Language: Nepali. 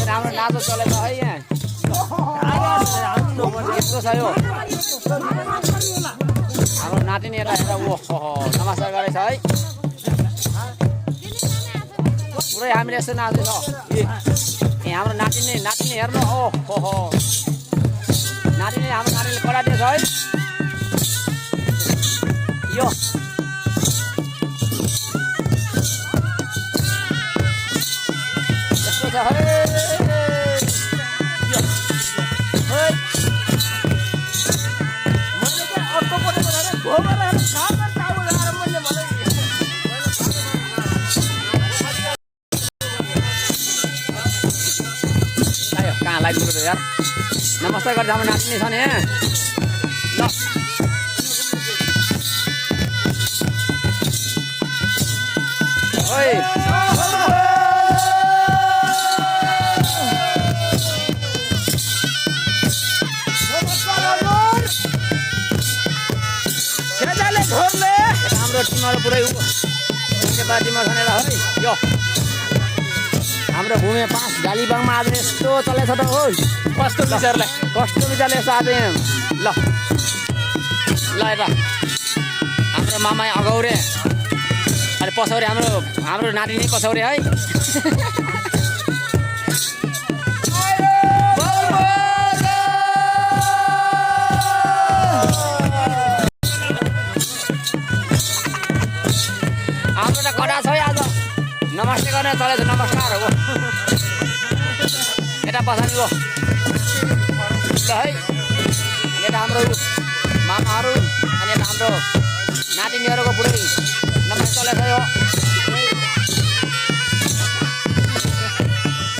राम्रो नाचो चलेछ है यहाँ यस्तो छ यो हाम्रो नातिनी यता हेर ओहो नमस्कार गरेछ है पुरै हामीले यसो नाच्दैछ ए हाम्रो नातिनी हेर्नु ओहो नातिनी हाम्रो नातिनीले कराइदिएछ है यो यस्तो छ है कहाँ लाग्नु यार नमस्ते गर्दा हाम्रो नाच्ने छ नि ल ओइ हाम्रो टिमहरू पुरै टिमहरू छनेर है यो हाम्रो भूमि 5 गालीबाङमा आज यस्तो चलेछ त हो कस्तो विचारले यस्तो आज ल यता हाम्रो मामा अगौरे अनि पछौरे हाम्रो नातिनी पछौरे है हाम्रो त कडा छ है आज नमस्ते गर्ने चलेछ नमस्कार हो यता पछाडि हो ल है यता हाम्रो मामाहरू अनि यता हाम्रो नातिनीहरूको पुरै नमस्ते चलेछ यो